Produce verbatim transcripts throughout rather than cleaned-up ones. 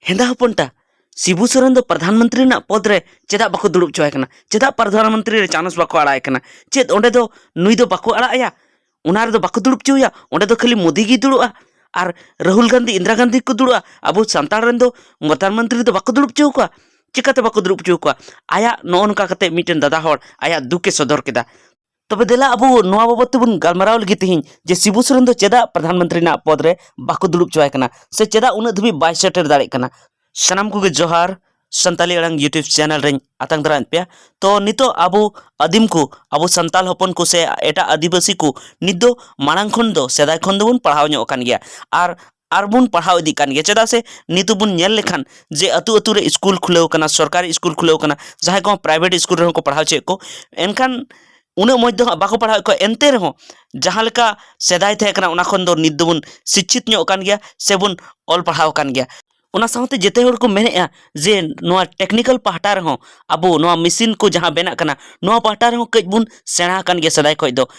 ᱦᱮᱸᱫᱟ ᱦᱚᱯᱚᱱᱴᱟ, ᱥᱤᱵᱩ ᱥᱚᱨᱮᱱ ᱫᱚ ᱯᱨᱚᱫᱷᱟᱱ ᱢᱚᱱᱛᱨᱤ ᱨᱮᱱᱟᱜ ᱯᱚᱫᱽ ᱨᱮ ᱪᱮᱫᱟᱜ ᱵᱟᱠᱚ ᱫᱩᱲᱩᱵ ᱦᱚᱪᱚᱣᱟᱭ ᱠᱟᱱᱟ? ᱪᱮᱫᱟᱜ ᱯᱨᱚᱫᱷᱟᱱ ᱢᱚᱱᱛᱨᱤ ᱨᱮ ᱪᱟᱱᱥ ᱵᱟᱠᱚ ᱟᱲᱟᱜ ᱟᱭ ᱠᱟᱱᱟ? ᱪᱮᱫ ᱚᱸᱰᱮ ᱫᱚ ᱱᱩᱭ ᱫᱚ ᱵᱟᱠᱚ ᱟᱲᱟᱜ ᱟᱭᱟ? ᱚᱱᱟ ᱨᱮᱫᱚ ᱵᱟᱠᱚ ᱫᱩᱲᱩᱵ ᱦᱚᱪᱚᱣᱟᱭᱟ, ᱚᱸᱰᱮ ᱫᱚ ᱠᱷᱟᱹᱞᱤ ᱢᱳᱫᱤ ᱜᱮᱭ ᱫᱩᱲᱩᱵᱼᱟ᱾ ᱟᱨ ᱨᱟᱦᱩᱞ ᱜᱟᱱᱫᱷᱤ, ᱤᱱᱫᱨᱟ ᱜᱟᱱᱫᱷᱤ ᱠᱚ ᱫᱩᱲᱩᱵᱼᱟ, ᱟᱵᱚ ᱥᱟᱱᱛᱟᱲ ᱨᱮᱱ ᱫᱚ ᱯᱨᱚᱫᱷᱟᱱ ᱢᱚᱱᱛᱨᱤ ᱫᱚ ᱵᱟᱠᱚ ᱫᱩᱲᱩᱵ ᱦᱚᱪᱚ ᱠᱚᱣᱟ᱾ ᱪᱤᱠᱟᱹᱛᱮ ᱵᱟᱠᱚ ᱫᱩᱲᱩᱵ ᱦᱚᱪᱚ ᱠᱚᱣᱟ? ᱟᱭᱟᱜ ᱱᱚᱜᱼᱚ ᱱᱚᱝᱠᱟ ᱠᱟᱛᱮ ᱢᱤᱫᱴᱮᱱ ᱫᱟᱫᱟ ᱦᱚᱲ ᱟᱭᱟᱜ ᱫᱩᱠ ᱮ ᱥᱚᱫᱚᱨ ᱠᱮᱫᱟ᱾ ᱛᱚᱵᱮ ᱫᱮᱞᱟ ᱟᱵᱚ ᱱᱚᱣᱟ ᱵᱟᱵᱚᱫ ᱛᱮᱵᱚᱱ ᱜᱟᱞᱢᱟᱨᱟᱣ ᱞᱟᱹᱜᱤᱫ ᱛᱮᱦᱮᱧ, ᱡᱮ ᱥᱤᱵᱩ ᱥᱚᱨᱮᱱ ᱫᱚ ᱪᱮᱫᱟᱜ ᱯᱨᱚᱫᱷᱟᱱ ᱢᱚᱱᱛᱨᱤ ᱨᱮᱱᱟᱜ ᱯᱚᱫᱽ ᱨᱮ ᱵᱟᱠᱚ ᱫᱩᱲᱩᱵ ᱦᱚᱪᱚᱣᱟᱭ ᱠᱟᱱᱟ, ᱥᱮ ᱪᱮᱫᱟᱜ ᱩᱱᱟᱹᱜ ᱫᱷᱟᱹᱵᱤᱡ ᱵᱟᱭ ᱥᱮᱴᱮᱨ ᱫᱟᱲᱮᱭᱟᱜ ᱠᱟᱱᱟ᱾ ᱥᱟᱱᱟᱢ ᱠᱚᱜᱮ ᱡᱚᱦᱟᱨ, ᱥᱟᱱᱛᱟᱞᱤ ᱟᱲᱟᱝ YouTube ᱪᱮᱱᱮᱞ ᱨᱮᱧ ᱟᱛᱟᱝ ᱫᱟᱨᱟᱢᱮᱫ ᱯᱮᱭᱟ᱾ ᱛᱚ ᱱᱤᱛᱚᱜ ᱟᱵᱚ ᱟᱹᱫᱤᱢ ᱠᱚ, ᱟᱵᱚ ᱥᱟᱱᱛᱟᱞ ᱦᱚᱯᱚᱱ ᱠᱚ ᱥᱮ ᱮᱴᱟᱜ ᱟᱹᱫᱤᱵᱟᱹᱥᱤ ᱠᱚ ᱱᱤᱛ ᱫᱚ ᱢᱟᱲᱟᱝ ᱠᱷᱚᱱ ᱫᱚ, ᱥᱮᱫᱟᱭ ᱠᱷᱚᱱ ᱫᱚᱵᱚᱱ ᱯᱟᱲᱦᱟᱣ ᱧᱚᱜ ᱟᱠᱟᱱ ᱜᱮᱭᱟ᱾ ᱟᱨ ᱟᱨ ᱵᱚᱱ ᱯᱟᱲᱦᱟᱣ ᱤᱫᱤᱜ ᱠᱟᱱ ᱜᱮᱭᱟ᱾ ᱪᱮᱫᱟᱜ ᱥᱮ ᱱᱤᱛᱚᱜ ᱵᱚᱱ ᱧᱮᱞ ᱞᱮᱠᱷᱟᱱ ᱡᱮ ᱟᱹᱛᱩ ᱟᱹᱛᱩ ᱨᱮ ᱥᱠᱩᱞ ᱠᱷᱩᱞᱟᱹᱣ ᱠᱟᱱᱟ, ᱥᱚᱨᱠᱟᱨᱤ ᱥᱠᱩᱞ ᱠᱷᱩᱞᱟᱹᱣ ᱠᱟᱱᱟ, ᱡᱟᱦᱟᱸᱭ ᱠᱚ ᱯᱨᱟᱭᱵᱷᱮᱴ ᱥᱠᱩᱞ ᱨᱮᱦᱚᱸ ᱠᱚ ᱯᱟᱲᱦᱟᱣ ᱦᱚᱪᱚᱭᱮᱫ ᱠᱚ, ᱮᱱᱠᱷᱟᱱ ᱩᱱᱟᱹᱜ ᱢᱚᱡᱽ ᱫᱚ ᱦᱟᱸᱜ ᱵᱟᱠᱚ ᱯᱟᱲᱦᱟᱣᱮᱫ ᱠᱚᱣᱟ᱾ ᱮᱱᱛᱮ ᱨᱮᱦᱚᱸ ᱡᱟᱦᱟᱸ ᱞᱮᱠᱟ ᱥᱮᱫᱟᱭ ᱛᱟᱦᱮᱸ ᱠᱟᱱᱟ, ᱚᱱᱟ ᱠᱷᱚᱱ ᱫᱚ ᱱᱤᱛ ᱫᱚᱵᱚᱱ ᱥᱤᱪᱪᱷᱤᱛ ᱧᱚᱜ ᱠᱟᱱ ᱜᱮᱭᱟ ᱥᱮᱵᱚᱱ ᱚᱞ ᱯᱟᱲᱦᱟᱣ ᱟᱠᱟᱱ ᱜᱮᱭᱟ᱾ ᱚᱱᱟ ᱥᱟᱶᱛᱮ ᱡᱮᱛᱮ ᱦᱚᱲ ᱠᱚ ᱢᱮᱱᱮᱫᱼᱟ ᱡᱮ ᱱᱚᱣᱟ ᱴᱮᱠᱱᱤᱠᱮᱞ ᱯᱟᱦᱴᱟ ᱨᱮᱦᱚᱸ, ᱟᱵᱚ ᱱᱚᱣᱟ ᱢᱮᱥᱤᱱ ᱠᱚ ᱡᱟᱦᱟᱸ ᱵᱮᱱᱟᱜ ᱠᱟᱱᱟ, ᱱᱚᱣᱟ ᱯᱟᱦᱴᱟ ᱨᱮᱦᱚᱸ ᱠᱟᱹᱡ ᱵᱚᱱ ᱥᱮᱬᱟ ᱟᱠᱟᱱ ᱜᱮᱭᱟ ᱥᱮᱫᱟᱭ ᱠᱷᱚᱱ ᱫᱚ᱾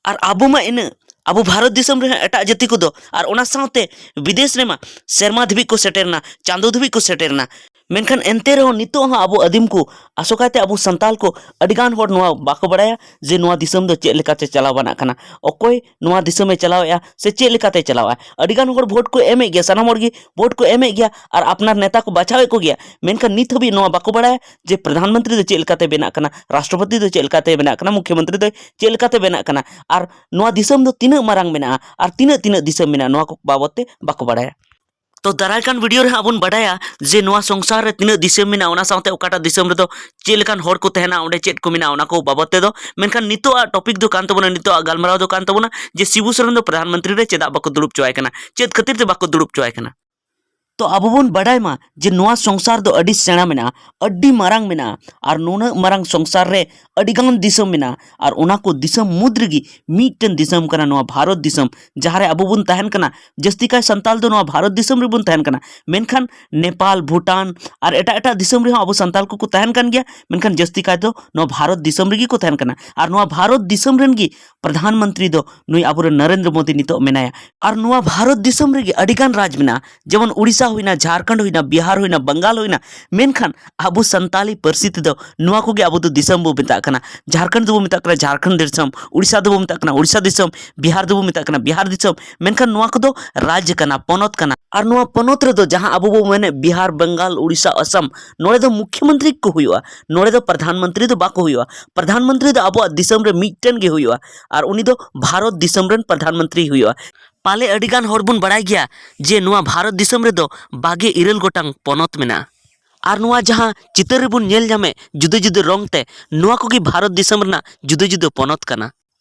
ᱟᱨ ᱟᱵᱚ ᱢᱟ ᱤᱱᱟᱹᱜ, ᱟᱵᱚ ᱵᱷᱟᱨᱚᱛ ᱫᱤᱥᱚᱢ ᱨᱮᱦᱚᱸ ᱮᱴᱟᱜ ᱡᱟᱹᱛᱤ ᱠᱚᱫᱚ, ᱟᱨ ᱚᱱᱟ ᱥᱟᱶᱛᱮ ᱵᱤᱫᱮᱥ ᱨᱮᱢᱟ ᱥᱮᱨᱢᱟ ᱫᱷᱟᱹᱵᱤᱡ ᱠᱚ ᱥᱮᱴᱮᱨᱱᱟ, ᱪᱟᱸᱫᱚ ᱫᱷᱟᱹᱵᱤᱡ ᱠᱚ ᱥᱮᱴᱮᱨᱱᱟ᱾ ᱢᱮᱱᱠᱷᱟᱱ ᱮᱱᱛᱮ ᱨᱮᱦᱚᱸ ᱱᱤᱛᱚᱜ ᱦᱚᱸ ᱟᱵᱚ ᱟᱹᱫᱤᱢ ᱠᱚ, ᱟᱥᱚᱠᱟᱭᱛᱮ ᱟᱵᱚ ᱥᱟᱱᱛᱟᱞ ᱠᱚ, ᱟᱹᱰᱤᱜᱟᱱ ᱦᱚᱲ ᱱᱚᱣᱟ ᱵᱟᱠᱚ ᱵᱟᱲᱟᱭᱟ ᱡᱮ ᱱᱚᱣᱟ ᱫᱤᱥᱚᱢ ᱫᱚ ᱪᱮᱫ ᱞᱮᱠᱟᱛᱮ ᱪᱟᱞᱟᱣ ᱵᱟᱱᱟᱜ ᱠᱟᱱᱟ, ᱚᱠᱚᱭ ᱱᱚᱣᱟ ᱫᱤᱥᱚᱢᱮ ᱪᱟᱞᱟᱣᱮᱫᱼᱟ ᱥᱮ ᱪᱮᱫ ᱞᱮᱠᱟᱛᱮ ᱪᱟᱞᱟᱣᱮᱫᱼᱟ᱾ ᱟᱹᱰᱤᱜᱟᱱ ᱦᱚᱲ ᱵᱷᱳᱴ ᱠᱚ ᱮᱢᱮᱫ ᱜᱮᱭᱟ, ᱥᱟᱱᱟᱢ ᱦᱚᱲ ᱜᱮ ᱵᱷᱳᱴ ᱠᱚ ᱮᱢᱮᱫ ᱜᱮᱭᱟ ᱟᱨ ᱟᱯᱱᱟᱨ ᱱᱮᱛᱟ ᱠᱚ ᱵᱟᱪᱷᱟᱣᱮᱫ ᱠᱚᱜᱮᱭᱟ, ᱢᱮᱱᱠᱷᱟᱱ ᱱᱤᱛ ᱦᱟᱹᱵᱤᱡ ᱱᱚᱣᱟ ᱵᱟᱠᱚ ᱵᱟᱲᱟᱭᱟ ᱡᱮ ᱯᱨᱚᱫᱷᱟᱱ ᱢᱚᱱᱛᱨᱤ ᱫᱚ ᱪᱮᱫ ᱞᱮᱠᱟᱛᱮ ᱵᱮᱱᱟᱜ ᱠᱟᱱᱟ, ᱨᱟᱥᱴᱨᱚᱯᱚᱛᱤ ᱫᱚ ᱪᱮᱫ ᱞᱮᱠᱟᱛᱮ ᱵᱮᱱᱟᱜ ᱠᱟᱱᱟ, ᱢᱩᱠᱷᱭᱚ ᱢᱚᱱᱛᱨᱤ ᱫᱚ ᱪᱮᱫ ᱞᱮᱠᱟᱛᱮ ᱵᱮᱱᱟᱜ ᱠᱟᱱᱟ, ᱟᱨ ᱱᱚᱣᱟ ᱫᱤᱥᱚᱢ ᱫᱚ ᱛᱤᱱᱟᱹᱜ ᱢᱟᱨᱟᱝ ᱢᱮᱱᱟᱜᱼᱟ ᱟᱨ ᱛᱤᱱᱟᱹᱜ ᱛᱤᱱᱟᱹᱜ ᱫᱤᱥᱚᱢ ᱢᱮᱱᱟᱜᱼᱟ, ᱱᱚᱣᱟ ᱠᱚ ᱵᱟᱵᱚᱫ ᱛᱮ ᱵᱟᱠᱚ ᱵᱟᱲᱟᱭᱟ᱾ ᱛᱚ ᱫᱟᱨᱟᱭ ᱠᱟᱱ ᱵᱷᱤᱰᱤᱭᱳ ᱨᱮ ᱦᱟᱸᱜ ᱵᱚᱱ ᱵᱟᱰᱟᱭᱟ ᱡᱮ ᱱᱚᱣᱟ ᱥᱚᱝᱥᱟᱨ ᱨᱮ ᱛᱤᱱᱟᱹᱜ ᱫᱤᱥᱚᱢ ᱢᱮᱱᱟᱜᱼᱟ, ᱚᱱᱟ ᱥᱟᱶᱛᱮ ᱚᱠᱟᱴᱟᱜ ᱫᱤᱥᱚᱢ ᱨᱮᱫᱚ ᱪᱮᱫ ᱞᱮᱠᱟᱱ ᱦᱚᱲ ᱠᱚ ᱛᱟᱦᱮᱱᱟ, ᱚᱸᱰᱮ ᱪᱮᱫ ᱠᱚ ᱢᱮᱱᱟᱜᱼᱟ, ᱚᱱᱟ ᱠᱚ ᱵᱟᱵᱚᱫ ᱛᱮᱫᱚ᱾ ᱢᱮᱱᱠᱷᱟᱱ ᱱᱤᱛᱚᱜ ᱟᱜ ᱴᱚᱯᱤᱠ ᱫᱚ ᱠᱟᱱ ᱛᱟᱵᱚᱱᱟ, ᱱᱤᱛᱚᱜ ᱟᱜ ᱜᱟᱞᱢᱟᱨᱟᱣ ᱫᱚ ᱠᱟᱱ ᱛᱟᱵᱚᱱᱟ ᱡᱮ ᱥᱤᱵᱩ ᱥᱚᱨᱮᱱ ᱫᱚ ᱯᱨᱚᱫᱷᱟᱱ ᱢᱚᱱᱛᱨᱤ ᱨᱮ ᱪᱮᱫᱟᱜ ᱵᱟᱠᱚ ᱫᱩᱲᱩᱵ ᱦᱚᱪᱚᱣᱟᱭ ᱠᱟᱱᱟ, ᱪᱮᱫ ᱠᱷᱟᱹᱛᱤᱨ ᱛᱮ ᱵᱟᱠᱚ ᱫᱩᱲᱩᱵ ᱦᱚᱪᱚᱣᱟᱭ ᱠᱟᱱᱟ᱾ ᱛᱚ ᱟᱵᱚ ᱵᱚᱱ ᱵᱟᱰᱟᱭ ᱢᱟ ᱡᱮ ᱱᱚᱣᱟ ᱥᱚᱝᱥᱟᱨ ᱫᱚ ᱟᱹᱰᱤ ᱥᱮᱬᱟ ᱢᱮᱱᱟᱜᱼᱟ, ᱟᱹᱰᱤ ᱢᱟᱨᱟᱝ ᱢᱮᱱᱟᱜᱼᱟ, ᱟᱨ ᱱᱩᱱᱟᱹᱜ ᱢᱟᱨᱟᱝ ᱥᱚᱝᱥᱟᱨ ᱨᱮ ᱟᱹᱰᱤᱜᱟᱱ ᱫᱤᱥᱚᱢ ᱢᱮᱱᱟᱜᱼᱟ, ᱟᱨ ᱚᱱᱟ ᱠᱚ ᱫᱤᱥᱚᱢ ᱢᱩᱫᱽ ᱨᱮᱜᱮ ᱢᱤᱫᱴᱮᱱ ᱫᱤᱥᱚᱢ ᱠᱟᱱᱟ ᱱᱚᱣᱟ ᱵᱷᱟᱨᱚᱛ ᱫᱤᱥᱚᱢ, ᱡᱟᱦᱟᱸ ᱨᱮ ᱟᱵᱚ ᱵᱚᱱ ᱛᱟᱦᱮᱱ ᱠᱟᱱᱟ᱾ ᱡᱟᱹᱥᱛᱤ ᱠᱟᱭ ᱥᱟᱱᱛᱟᱞ ᱫᱚ ᱱᱚᱣᱟ ᱵᱷᱟᱨᱚᱛ ᱫᱤᱥᱚᱢ ᱨᱮᱵᱚᱱ ᱛᱟᱦᱮᱱ ᱠᱟᱱᱟ, ᱢᱮᱱᱠᱷᱟᱱ ᱱᱮᱯᱟᱞ, ᱵᱷᱩᱴᱟᱱ ᱟᱨ ᱮᱴᱟᱜ ᱮᱴᱟᱜ ᱫᱤᱥᱚᱢ ᱨᱮᱦᱚᱸ ᱟᱵᱚ ᱥᱟᱱᱛᱟᱞ ᱠᱚᱠᱚ ᱛᱟᱦᱮᱱ ᱠᱟᱱ ᱜᱮᱭᱟ, ᱢᱮᱱᱠᱷᱟᱱ ᱡᱟᱹᱥᱛᱤ ᱠᱟᱭ ᱫᱚ ᱱᱚᱣᱟ ᱵᱷᱟᱨᱚᱛ ᱫᱤᱥᱚᱢ ᱨᱮᱜᱮ ᱠᱚ ᱛᱟᱦᱮᱱ ᱠᱟᱱᱟ᱾ ᱟᱨ ᱱᱚᱣᱟ ᱵᱷᱟᱨᱚᱛ ᱫᱤᱥᱚᱢ ᱨᱮᱱ ᱜᱮ ᱯᱨᱚᱫᱷᱟᱱ ᱢᱚᱱᱛᱨᱤ ᱫᱚ ᱱᱩᱭ ᱟᱵᱚᱨᱮᱱ ᱱᱚᱨᱮᱱᱫᱨᱚ ᱢᱳᱫᱤ ᱱᱤᱛᱚᱜ ᱢᱮᱱᱟᱭᱟ᱾ ᱟᱨ ᱱᱚᱣᱟ ᱵᱷᱟᱨᱚᱛ ᱫᱤᱥᱚᱢ ᱨᱮᱜᱮ ᱟᱹᱰᱤᱜᱟᱱ ᱨᱟᱡᱽ ᱢᱮᱱᱟᱜᱼᱟ, ᱡᱮᱢᱚᱱ ᱩᱲᱤᱥᱥᱟ ᱦᱩᱭᱱᱟ, ᱡᱷᱟᱲᱠᱷᱚᱸᱰ ᱦᱩᱭᱱᱟ, ᱵᱤᱦᱟᱨ ᱦᱩᱭᱱᱟ, ᱵᱟᱝᱜᱟᱞ ᱦᱩᱭᱱᱟ, ᱢᱮᱱᱠᱷᱟᱱ ᱟᱵᱚ ᱥᱟᱱᱛᱟᱞᱤ ᱯᱟᱹᱨᱥᱤ ᱛᱮᱫᱚ ᱱᱚᱣᱟ ᱠᱚᱜᱮ ᱟᱵᱚ ᱫᱚ ᱫᱤᱥᱚᱢ ᱵᱚ ᱢᱮᱛᱟᱜ ᱠᱟᱱᱟ᱾ ᱡᱷᱟᱲᱠᱷᱚᱸᱰ ᱫᱚᱵᱚ ᱢᱮᱛᱟᱜ ᱠᱟᱱᱟ ᱡᱷᱟᱲᱠᱷᱚᱸᱰ ᱫᱤᱥᱚᱢ, ᱩᱲᱤᱥᱥᱟ ᱫᱚᱵᱚ ᱢᱮᱛᱟᱜ ᱠᱟᱱᱟ ᱩᱲᱤᱥᱥᱟ ᱫᱤᱥᱚᱢ, ᱵᱤᱦᱟᱨ ᱫᱚᱵᱚ ᱢᱮᱛᱟᱜ ᱠᱟᱱᱟ ᱵᱤᱦᱟᱨ ᱫᱤᱥᱚᱢ, ᱢᱮᱱᱠᱷᱟᱱ ᱱᱚᱣᱟ ᱠᱚᱫᱚ ᱨᱟᱡᱽ ᱠᱟᱱᱟ, ᱯᱚᱱᱚᱛ ᱠᱟᱱᱟ᱾ ᱟᱨ ᱱᱚᱣᱟ ᱯᱚᱱᱚᱛ ᱨᱮᱫᱚ ᱡᱟᱦᱟᱸ ᱟᱵᱚ ᱵᱚ ᱢᱮᱱᱮᱫ ᱵᱤᱦᱟᱨ, ᱵᱟᱝᱜᱟᱞ, ᱩᱲᱤᱥᱥᱟ, ᱟᱥᱟᱢ, ᱱᱚᱰᱮ ᱫᱚ ᱢᱩᱠᱷᱭᱚᱢᱚᱱᱛᱨᱤ ᱠᱚ ᱦᱩᱭᱩᱜᱼᱟ, ᱱᱚᱰᱮ ᱫᱚ ᱯᱨᱚᱫᱷᱟᱱ ᱢᱚᱱᱛᱨᱤ ᱫᱚ ᱵᱟᱠᱚ ᱦᱩᱭᱩᱜᱼᱟ᱾ ᱯᱨᱚᱫᱷᱟᱱ ᱢᱚᱱᱛᱨᱤ ᱫᱚ ᱟᱵᱚᱣᱟᱜ ᱫᱤᱥᱚᱢ ᱨᱮ ᱢᱤᱫᱴᱮᱱ ᱜᱮ ᱦᱩᱭᱩᱜᱼᱟ, ᱟᱨ ᱩᱱᱤ ᱫᱚ ᱵᱷᱟᱨᱚᱛ ᱫᱤᱥᱚᱢ ᱨᱮᱱ ᱯᱨᱚᱫᱷᱟᱱ ᱢᱚᱱᱛᱨᱤ ᱦᱩᱭᱩᱜᱼᱟ᱾ ᱯᱟᱞᱮ ᱟᱹᱰᱤ ᱜᱟᱱ ᱦᱚᱲ ᱵᱚᱱ ᱵᱟᱲᱟᱭ ᱜᱮᱭᱟ ᱡᱮ ᱱᱚᱣᱟ ᱵᱷᱟᱨᱚᱛ ᱫᱤᱥᱚᱢ ᱨᱮᱫᱚ ᱵᱟᱜᱮ ᱤᱨᱟᱹᱞ ᱜᱚᱴᱟᱝ ᱯᱚᱱᱚᱛ ᱢᱮᱱᱟᱜᱼᱟ᱾ ᱟᱨ ᱱᱚᱣᱟ ᱡᱟᱦᱟᱸ ᱪᱤᱛᱟᱹᱨ ᱨᱮᱵᱚᱱ ᱧᱮᱞ ᱧᱟᱢᱮᱫ ᱡᱩᱫᱟᱹ ᱡᱩᱫᱟᱹ ᱨᱚᱝ ᱛᱮ, ᱱᱚᱣᱟ ᱠᱚᱜᱮ ᱵᱷᱟᱨᱚᱛ ᱫᱤᱥᱚᱢ ᱨᱮᱱᱟᱜ ᱡᱩᱫᱟᱹ ᱡᱩᱫᱟᱹ ᱯᱚᱱᱚᱛ ᱠᱟᱱᱟ᱾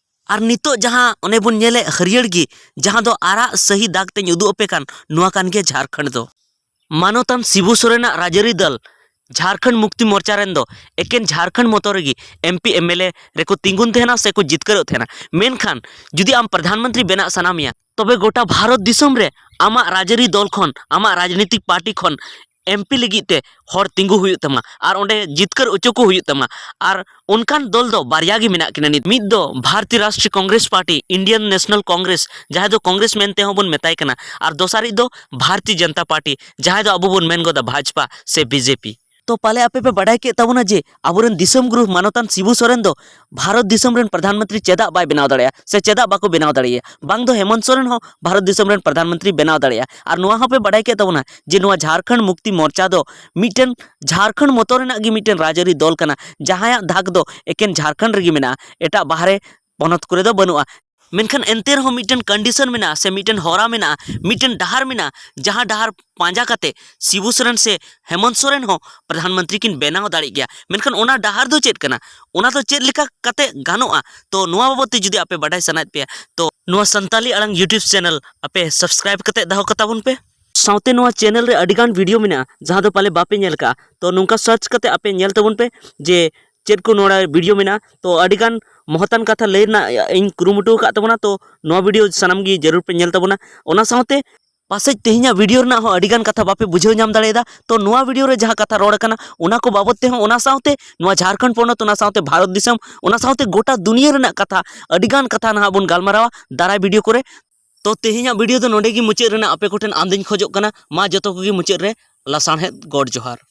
ᱟᱨ ᱱᱤᱛᱚᱜ ᱡᱟᱦᱟᱸ ᱚᱱᱮ ᱵᱚᱱ ᱧᱮᱞᱮᱫ ᱦᱟᱹᱨᱭᱟᱹᱲ ᱜᱮ, ᱡᱟᱦᱟᱸ ᱫᱚ ᱟᱨᱟᱜ ᱥᱟᱹᱦᱤ ᱫᱟᱜᱽ ᱛᱮᱧ ᱩᱫᱩᱜ ᱟᱯᱮ ᱠᱟᱱ, ᱱᱚᱣᱟ ᱠᱟᱱ ᱜᱮᱭᱟ ᱡᱷᱟᱲᱠᱷᱚᱸᱰ ᱫᱚ᱾ ᱢᱟᱱᱚᱛᱟᱱ ᱥᱤᱵᱩ ᱥᱚᱨᱮᱱᱟᱜ ᱨᱟᱡᱽᱟᱹᱨᱤ ᱫᱚᱞ ᱡᱷᱟᱲᱠᱷᱚᱸᱰ ᱢᱩᱠᱛᱤ ᱢᱳᱨᱪᱟ ᱨᱮᱱ ᱫᱚ ᱮᱠᱮᱱ ᱡᱷᱟᱲᱠᱷᱚᱸᱰ ᱢᱚᱛᱚ ᱨᱮᱜᱮ M P M L A ᱨᱮᱠᱚ ᱛᱤᱸᱜᱩᱱ ᱛᱟᱦᱮᱱᱟ ᱥᱮᱠᱚ ᱡᱤᱛᱠᱟᱹᱨᱚᱜ ᱛᱟᱦᱮᱱᱟ᱾ ᱢᱮᱱᱠᱷᱟᱱ ᱡᱩᱫᱤ ᱟᱢ ᱯᱨᱚᱫᱷᱟᱱ ᱢᱚᱱᱛᱨᱤ ᱵᱮᱱᱟᱜ ᱥᱟᱱᱟ ᱢᱮᱭᱟ, ᱛᱚᱵᱮ ᱜᱚᱴᱟ ᱵᱷᱟᱨᱚᱛ ᱫᱤᱥᱚᱢ ᱨᱮ ᱟᱢᱟᱜ ᱨᱟᱡᱽᱟᱹᱨᱤ ᱫᱚᱞ ᱠᱷᱚᱱ, ᱟᱢᱟᱜ ᱨᱟᱡᱽᱱᱤᱛᱤᱠ ᱯᱟᱨᱴᱤ ᱠᱷᱚᱱ ᱮᱢ ᱯᱤ ᱞᱟᱹᱜᱤᱫ ᱛᱮ ᱦᱚᱲ ᱛᱤᱸᱜᱩ ᱦᱩᱭᱩᱜ ᱛᱟᱢᱟ ᱟᱨ ᱚᱸᱰᱮ ᱡᱤᱛᱠᱟᱹᱨ ᱦᱚᱪᱚ ᱠᱚ ᱦᱩᱭᱩᱜ ᱛᱟᱢᱟ᱾ ᱟᱨ ᱚᱱᱠᱟᱱ ᱫᱚᱞ ᱫᱚ ᱵᱟᱨᱭᱟ ᱜᱮ ᱢᱮᱱᱟᱜ ᱠᱤᱱᱟ ᱱᱤᱛ᱾ ᱢᱤᱫ ᱫᱚ Bharatiya Rashtriya Congress party, Indian national Congress, ᱡᱟᱦᱟᱸᱭ ᱫᱚ ᱠᱚᱝᱜᱨᱮᱥ ᱢᱮᱱᱛᱮ ᱦᱚᱸ ᱵᱚᱱ ᱢᱮᱛᱟᱭ ᱠᱟᱱᱟ, ᱟᱨ ᱫᱚᱥᱟᱨᱤᱡ ᱫᱚ ᱵᱷᱟᱨᱚᱛᱤᱭᱚ ᱡᱚᱱᱚᱛᱟ ᱯᱟᱨᱴᱤ, ᱡᱟᱦᱟᱸᱭ ᱫᱚ ᱟᱵᱚ ᱵᱚᱱ ᱢᱮᱱ ᱜᱚᱫᱟ ᱵᱷᱟᱡᱽᱯᱟ ᱥᱮ ᱵᱤ ᱡᱮ ᱯᱤ᱾ ᱛᱚ ᱯᱟᱞᱮ ᱟᱯᱮ ᱯᱮ ᱵᱟᱰᱟᱭ ᱠᱮᱫ ᱛᱟᱵᱚᱱᱟ ᱡᱮ ᱟᱵᱚᱨᱮᱱ ᱫᱤᱥᱚᱢ ᱜᱩᱨᱩ ᱢᱟᱱᱚᱛᱟᱱ ᱥᱤᱵᱩ ᱥᱚᱨᱮᱱ ᱫᱚ ᱵᱷᱟᱨᱚᱛ ᱫᱤᱥᱚᱢ ᱨᱮᱱ ᱯᱨᱚᱫᱷᱟᱱ ᱢᱚᱱᱛᱨᱤ ᱪᱮᱫᱟᱜ ᱵᱟᱭ ᱵᱮᱱᱟᱣ ᱫᱟᱲᱮᱭᱟᱜᱼᱟ ᱥᱮ ᱪᱮᱫᱟᱜ ᱵᱟᱠᱚ ᱵᱮᱱᱟᱣ ᱫᱟᱲᱮᱭᱟᱭᱟ, ᱵᱟᱝ ᱫᱚ ᱦᱮᱢᱚᱱᱛ ᱥᱚᱨᱮᱱ ᱦᱚᱸ ᱵᱷᱟᱨᱚᱛ ᱫᱤᱥᱚᱢ ᱨᱮᱱ ᱯᱨᱚᱫᱷᱟᱱ ᱢᱚᱱᱛᱨᱤ ᱵᱮᱱᱟᱣ ᱫᱟᱲᱮᱭᱟᱜᱼᱟ᱾ ᱟᱨ ᱱᱚᱣᱟ ᱦᱚᱸᱯᱮ ᱵᱟᱰᱟᱭ ᱠᱮᱫ ᱛᱟᱵᱚᱱᱟ ᱡᱮ ᱱᱚᱣᱟ ᱡᱷᱟᱲᱠᱷᱚᱸᱰ ᱢᱩᱠᱛᱤ ᱢᱳᱨᱪᱟ ᱫᱚ ᱢᱤᱫᱴᱮᱱ ᱡᱷᱟᱲᱠᱷᱚᱸᱰ ᱢᱚᱛᱚ ᱨᱮᱱᱟᱜ ᱜᱮ ᱢᱤᱫᱴᱮᱱ ᱨᱟᱡᱽᱟᱹᱨᱤ ᱫᱚᱞ ᱠᱟᱱᱟ, ᱡᱟᱦᱟᱸᱭᱟᱜ ᱫᱟᱜᱽ ᱫᱚ ᱮᱠᱮᱱ ᱡᱷᱟᱲᱠᱷᱚᱸᱰ ᱨᱮᱜᱮ ᱢᱮᱱᱟᱜᱼᱟ, ᱮᱴᱟᱜ ᱵᱟᱦᱨᱮ ᱯᱚᱱᱚᱛ ᱠᱚᱨᱮ ᱫᱚ ᱵᱟᱹᱱᱩᱜᱼᱟ᱾ ᱢᱮᱱᱠᱷᱟᱱ ᱮᱱᱛᱮ ᱨᱮᱦᱚᱸ ᱢᱤᱫᱴᱮᱱ ᱠᱚᱱᱰᱤᱥᱚᱱ ᱢᱮᱱᱟᱜᱼᱟ ᱥᱮ ᱢᱤᱫᱴᱮᱱ ᱦᱚᱨᱟ ᱢᱮᱱᱟᱜᱼᱟ, ᱢᱤᱫᱴᱮᱱ ᱰᱟᱦᱟᱨ ᱢᱮᱱᱟᱜᱼᱟ, ᱡᱟᱦᱟᱸ ᱰᱟᱦᱟᱨ ᱯᱟᱸᱡᱟ ᱠᱟᱛᱮ ᱥᱤᱵᱩ ᱥᱚᱨᱮᱱ ᱥᱮ ᱦᱮᱢᱚᱱᱛ ᱥᱚᱨᱮᱱ ᱦᱚᱸ ᱯᱨᱚᱫᱷᱟᱱ ᱢᱚᱱᱛᱨᱤ ᱠᱤᱱ ᱵᱮᱱᱟᱣ ᱫᱟᱲᱮᱭᱟᱜ ᱜᱮᱭᱟ᱾ ᱢᱮᱱᱠᱷᱟᱱ ᱚᱱᱟ ᱰᱟᱦᱟᱨ ᱫᱚ ᱪᱮᱫ ᱠᱟᱱᱟ, ᱚᱱᱟ ᱫᱚ ᱪᱮᱫ ᱞᱮᱠᱟ ᱠᱟᱛᱮ ᱜᱟᱱᱚᱜᱼᱟ? ᱛᱚ ᱱᱚᱣᱟ ᱵᱟᱵᱚᱫ ᱛᱮ ᱡᱩᱫᱤ ᱟᱯᱮ ᱵᱟᱰᱟᱭ ᱥᱟᱱᱟᱭᱮᱫ ᱯᱮᱭᱟ, ᱛᱚ ᱱᱚᱣᱟ ᱥᱟᱱᱛᱟᱞᱤ ᱟᱲᱟᱝ YouTube ᱪᱮᱱᱮᱞ ᱟᱯᱮ ᱥᱟᱵᱥᱠᱨᱟᱭᱤᱵ ᱠᱟᱛᱮ ᱫᱚᱦᱚ ᱠᱟᱛᱟ ᱵᱚᱱ ᱯᱮ᱾ ᱥᱟᱶᱛᱮ ᱱᱚᱣᱟ ᱪᱮᱱᱮᱞ ᱨᱮ ᱟᱹᱰᱤ ᱜᱟᱱ ᱵᱷᱤᱰᱤᱭᱳ ᱢᱮᱱᱟᱜᱼᱟ, ᱡᱟᱦᱟᱸ ᱫᱚ ᱯᱟᱞᱮ ᱵᱟᱯᱮ ᱧᱮᱞ ᱠᱟᱜᱼᱟ᱾ ᱛᱚ ᱱᱚᱝᱠᱟ ᱥᱟᱨᱪ ᱠᱟᱛᱮ ᱟᱯᱮ ᱧᱮᱞ ᱛᱟᱵᱚᱱ ᱯᱮ ᱡᱮ ᱪᱮᱫ ᱠᱚ ᱱᱚᱰᱮ ᱵᱷᱤᱰᱤᱭᱳ ᱢᱮᱱᱟᱜᱼᱟ᱾ ᱛᱚ ᱟᱹᱰᱤ ᱜᱟᱱ ᱢᱚᱦᱚᱛᱟᱱ ᱠᱟᱛᱷᱟ ᱞᱟᱹᱭ ᱨᱮᱱᱟᱜ ᱤᱧ ᱠᱩᱨᱩᱢᱩᱴᱩ ᱟᱠᱟᱫ ᱛᱟᱵᱚᱱᱟ᱾ ᱛᱚ ᱱᱚᱣᱟ ᱵᱷᱤᱰᱤᱭᱳ ᱥᱟᱱᱟᱢ ᱜᱮ ᱡᱟᱹᱨᱩᱲ ᱯᱮ ᱧᱮᱞ ᱛᱟᱵᱚᱱᱟ᱾ ᱚᱱᱟ ᱥᱟᱶᱛᱮ ᱯᱟᱥᱮᱡ ᱛᱮᱦᱮᱧᱟᱜ ᱵᱷᱤᱰᱤᱭᱳ ᱨᱮᱱᱟᱜ ᱦᱚᱸ ᱟᱹᱰᱤ ᱜᱟᱱ ᱠᱟᱛᱷᱟ ᱵᱟᱯᱮ ᱵᱩᱡᱷᱟᱹᱣ ᱧᱟᱢ ᱫᱟᱲᱮᱭᱟᱫᱟ᱾ ᱛᱚ ᱱᱚᱣᱟ ᱵᱷᱤᱰᱤᱭᱳ ᱨᱮ ᱡᱟᱦᱟᱸ ᱠᱟᱛᱷᱟ ᱨᱚᱲ ᱟᱠᱟᱱᱟ, ᱚᱱᱟ ᱠᱚ ᱵᱟᱵᱚᱛ ᱛᱮᱦᱚᱸ, ᱚᱱᱟ ᱥᱟᱶᱛᱮ ᱱᱚᱣᱟ ᱡᱷᱟᱲᱠᱷᱚᱸᱰ ᱯᱚᱱᱚᱛ, ᱚᱱᱟ ᱥᱟᱶᱛᱮ ᱵᱷᱟᱨᱚᱛ ᱫᱤᱥᱚᱢ, ᱚᱱᱟ ᱥᱟᱶᱛᱮ ᱜᱚᱴᱟ ᱫᱩᱱᱤᱭᱟᱹ ᱨᱮᱱᱟᱜ ᱠᱟᱛᱷᱟ, ᱟᱹᱰᱤ ᱜᱟᱱ ᱠᱟᱛᱷᱟ ᱱᱟᱦᱟᱜ ᱵᱚᱱ ᱜᱟᱞᱢᱟᱨᱟᱣᱟ ᱫᱟᱨᱟᱭ ᱵᱷᱤᱰᱤᱭᱳ ᱠᱚᱨᱮ᱾ ᱛᱚ ᱛᱮᱦᱮᱧᱟᱜ ᱵᱷᱤᱰᱤᱭᱳ ᱫᱚ ᱱᱚᱰᱮ ᱜᱮ ᱢᱩᱪᱟᱹᱫ ᱨᱮᱱᱟᱜ ᱟᱯᱮ ᱠᱚᱴᱷᱮᱱ ᱟᱸᱫᱤᱧ ᱠᱷᱚᱡᱚᱜ ᱠᱟᱱᱟ᱾ ᱢᱟ ᱡᱚᱛᱚ ᱠᱚᱜᱮ ᱢᱩᱪᱟᱹᱫ ᱨᱮ ᱞᱟᱥᱟᱲᱦᱮᱫ ᱜᱚᱰ ᱡᱚᱦᱟᱨ᱾